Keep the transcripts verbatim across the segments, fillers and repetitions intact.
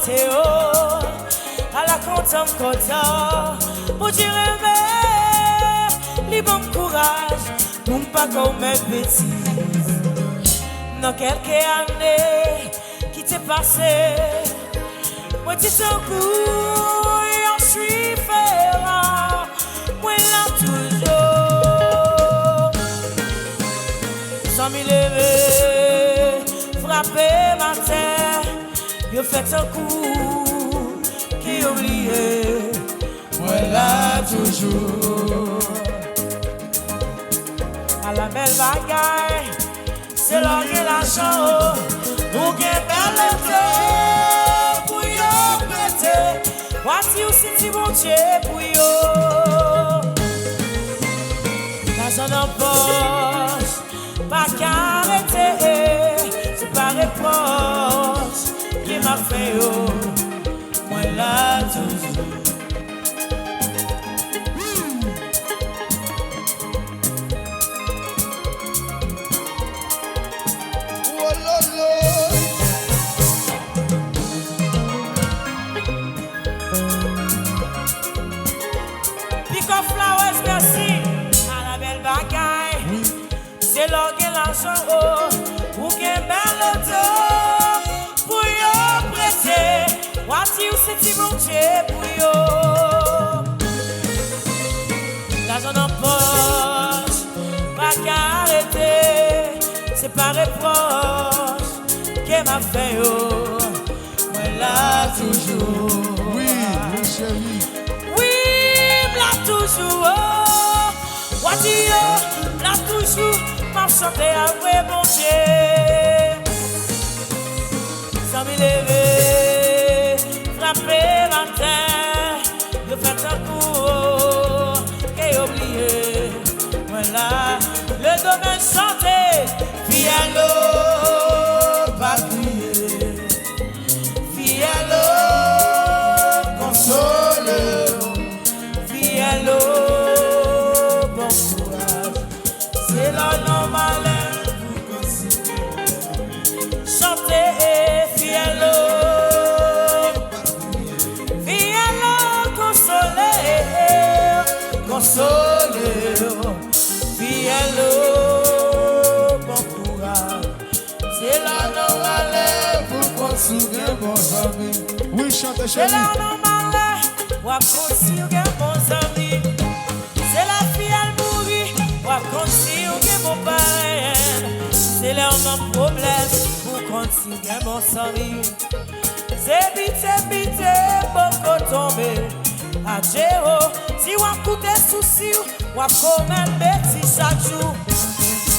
E o, ala kontan m kontan, Bondye renmen, li ban m kouraj pou m pa komèt betiz. Nan kèlke ane ki te pase, mwen te tankou yon chifera, mwen la toujou. Zanmi leve, frape m atè, yo fè tankou ke yo bliye, mwen la toujou. Ala bèl bagay, se lè w gen lajan o, ou gen bèl oto pou yo prete, w a di w se ti Bondye pou yo. Lajan nan pòch, pa ka rete, se pa repwòch ke m ap fè yo, mwen la toujou. Pick up Flowers, mèsi. Ala bèl bagay. Se lè w gen lajan o, ou gen bèl oto pou yo prete, w a di w se ti Bondye pou yo. Lajan nan pòch, pa ka rete, se pa repwòch ke m ap fè yo. Mwen la toujou. Wi, wi, cheri. Wi, m la toujou, o. W a di yo, m la toujou, m ap chante avwe Bondye. Zanmi leve, frape m atè, yo fè tankou, o, ke yo bliye. Mwen la, le domaine chante, fiyèl o, pa kriye. Fiyèl o, konsole w. Fiyèl o, bon kouraj. Se lè w nan malè pou kontinye. Chante, fiyèl o. Fiyèl o, konsole w. Konsole w. Fiyèl o, bon kouraj. Se lè w nan malè pou konn si w gen bon zanmi. Wi, chante, cheri. Se lè w nan malè, w ap konn si w gen bon zanmi. Se lè fiyèl mouri, w ap konn si w gen bon parenn. Se lè w nan pwoblèm pou konn si w gen bon zanmi. Se pite, pite, poko tonbe. Adje o, si w ap koute sousi w, w ap komèt betiz chak jou.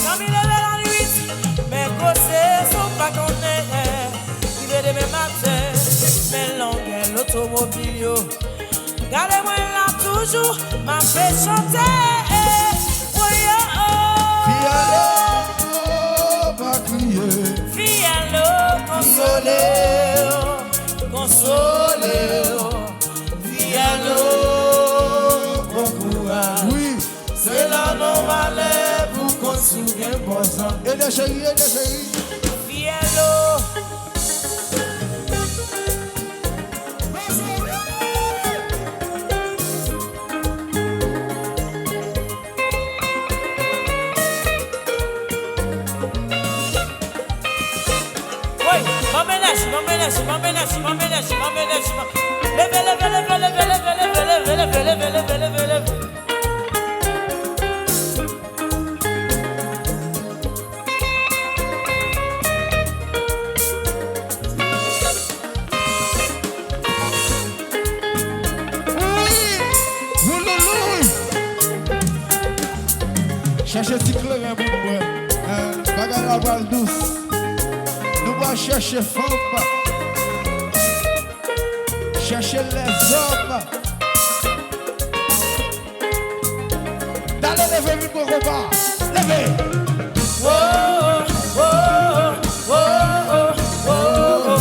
Zanmi leve lannwit, men gwosès ou pa konnen. Rive demen maten, men longè lotomobil yo. Gade mwen la toujou, m ape chante. Woyo. Fiyèl o, pa kriye. Fiyèl o, konsole w, konsole w. Fiyèl o, bon kouraj. Wi. Se lè w nan malè pou konn si w gen bon zanmi. Ede cheri, ede cheri. Fiyèl o. Woy, ban m enèji, ban m enèji, ban m enèji, ban m enèji, ban m enèji, ban m... Leve, leve, leve. Wi! Woulouloul! Chèche ti kleren pou n bwè. Hein? Bagay la pral dous. Nou pral chèche fanm. Chèche lèzòm. Dale, leve, vin pran konpa. Leve. Wo, wo, wo. Wo, wo, wo, wo.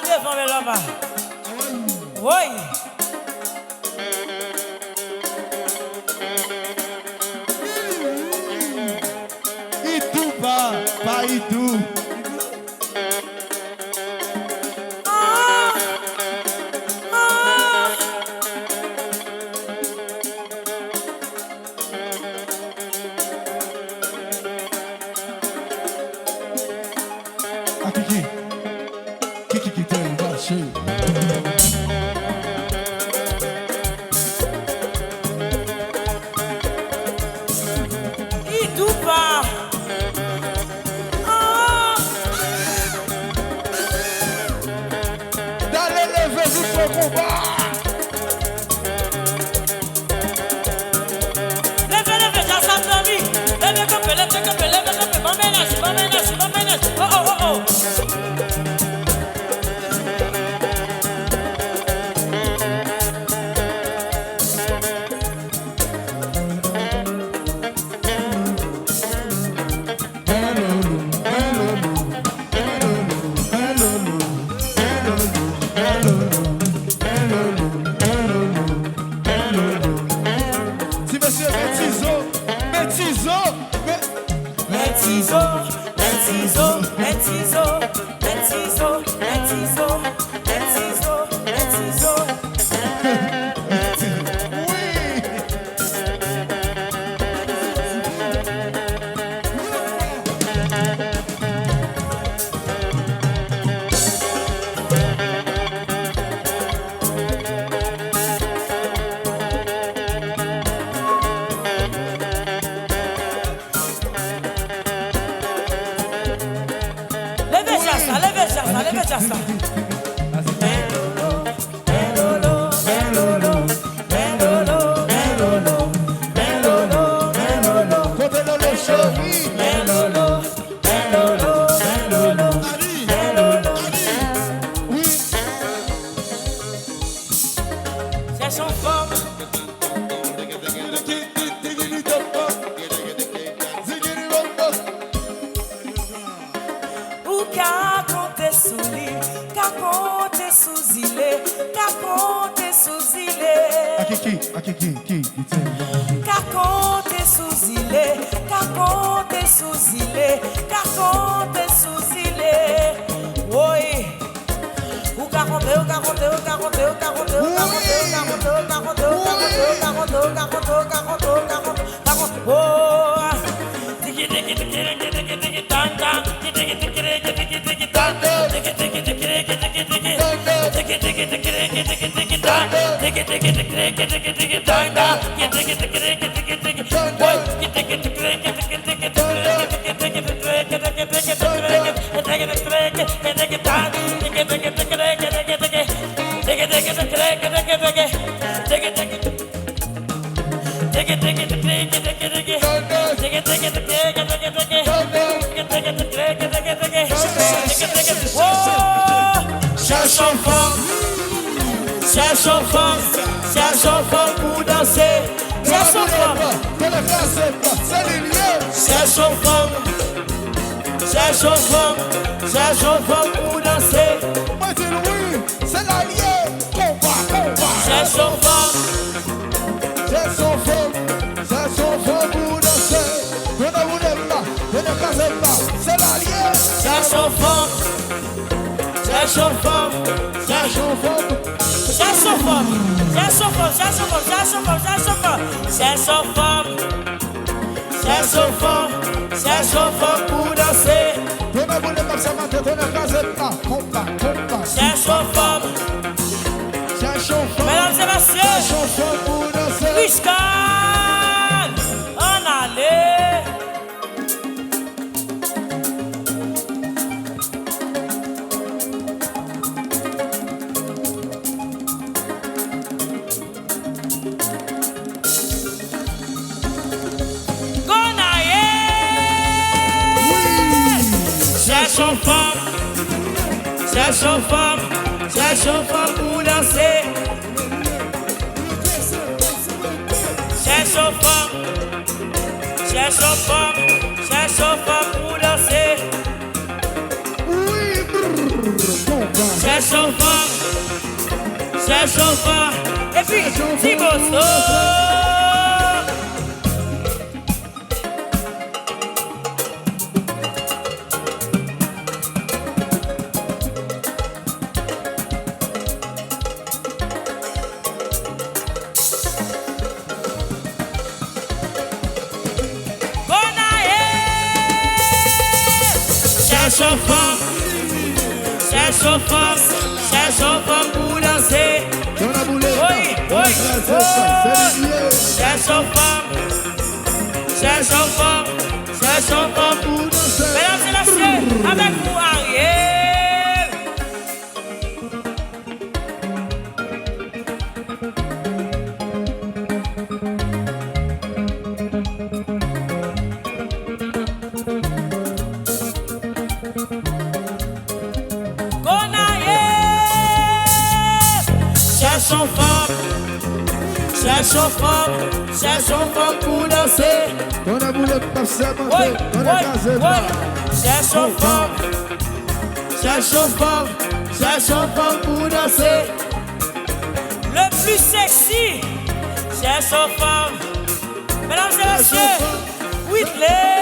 Devan men lòm a. Woy. Idou pa, pa Idou. Ah, ah. A Kiki. Kiki ki tèl mache. Idou pa. Ah. Dale leve vit fè konba. Leve, leve, djaz la ap dòmi. Leve kanpe, leve kanpe, leve kanpe. Ban m enèji, ban m enèji, ban m enèji. Oh, oh, oh, oh. Ti mesye, men tizo, men tizo, men... Men tizo, men tizo, men tizo, men tizo, men tizo, men tizo, men tizo. Wi. Leve djaz la, leve djaz la, leve djaz la. Kote Lolo cheri? Chèche yon fanm. Ou ka konte sou li, ka konte sou zile, ka konte sou zile. A Kiki, a Kiki, ki, ki tèl. Ka konte sou zile, ka konte sou zile, ka konte sou zile. Woy. Ou ka konte, ou ka konte, ou ka konte, ou ka konte, ou ka konte, ou ka konte, ou ka konte, ou ka konte, ou ka konte, ou ka konte, ou ka konte, ou ka konte, ou ka konte, ou ka konte. Oh. Tiki tiki tiki tiki tiki tiki tang tang. Tiki tiki tiki tiki tiki tang tang. Tiki tiki tiki tiki tiki tiki tang tang. Tiki tiki tiki tiki tiki tiki tang tang. Tiki tiki tiki tiki tiki tiki tang tang. Tiki tiki tiki tiki tiki tiki tang tang. Tiki tiki tiki tiki tiki tiki tang tang. Chèche yon fanm, chèche yon fanm, chèche yon fanm pou danse. Chèche yon fanm. Chèche yon fanm. Chèche yon fanm, chèche yon fanm pou danse. Mwen di l wi, se la l ye. Konba, konba. Chèche yon fanm. Chèche yon fanm, chèche yon fanm pou danse. Tounen boule m la, tounen kraze m la. Se la l ye. Chèche yon fanm. Chèche yon fanm. Chèche yon fanm. Chèche yon fanm. Chèche yon fanm, chèche yon fanm, chèche yon fanm, chèche yon fanm. Chèche yon fanm. Chèche yon fanm, chèche yon fanm pou danse. Tounen boule m ap sa maten, tounen kraze m la. Konba, konba. Chèche yon fanm. Chèche yon fanm. Medam e mesye. Chèche yon fanm pou danse. Richkan, ann ale. Gonayiv! Chèche yon fanm, chèche yon fanm, chèche yon fanm pou danse. Chèche yon fanm, chèche yon fanm, chèche yon fanm pou danse. Wi, brrr, konba. Chèche yon fanm, chèche yon fanm, epi ti moso. Gonayiv! Chèche yon fanm, chèche yon fanm, chèche yon fanm pou danse. Woy, woy, woy! Chèche yon fanm, chèche yon fanm, chèche yon fanm pou danse. Medam e mesye, avèk nou Ariel. Gonayiv! Chèche yon fanm, chèche yon fanm, chèche yon fanm pou danse. Tonnè boule, m ap sèmante, tonnè kraze bwa. Chèche yon fanm, chèche yon fanm, chèche yon fanm pou danse. Le plus sexy, chèche yon fanm. Medam e mesye, Whitley.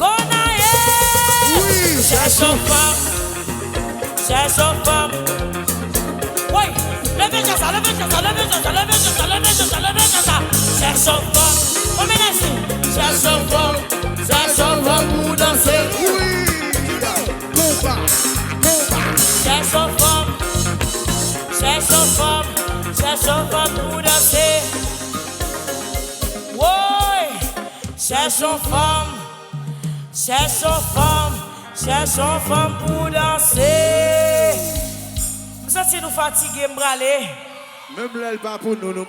Gonayiv! Wi! Chèche yon fanm, chèche yon fanm. Woy! Leve jan sa, leve jan sa, leve jan sa, leve jan sa, leve jan sa, leve jan sa. Chèche yon fanm. Konbyen nèg si? Chèche yon fanm, chèche yon fanm pou danse. Wi! Konba, konba. Chèche yon fanm, chèche yon fanm, chèche yon fanm pou danse. Woy! Chèche yon fanm, chèche yon fanm, chèche yon fanm pou danse. M santi nou fatige, m prale. Menm lè l pa pou nou, nou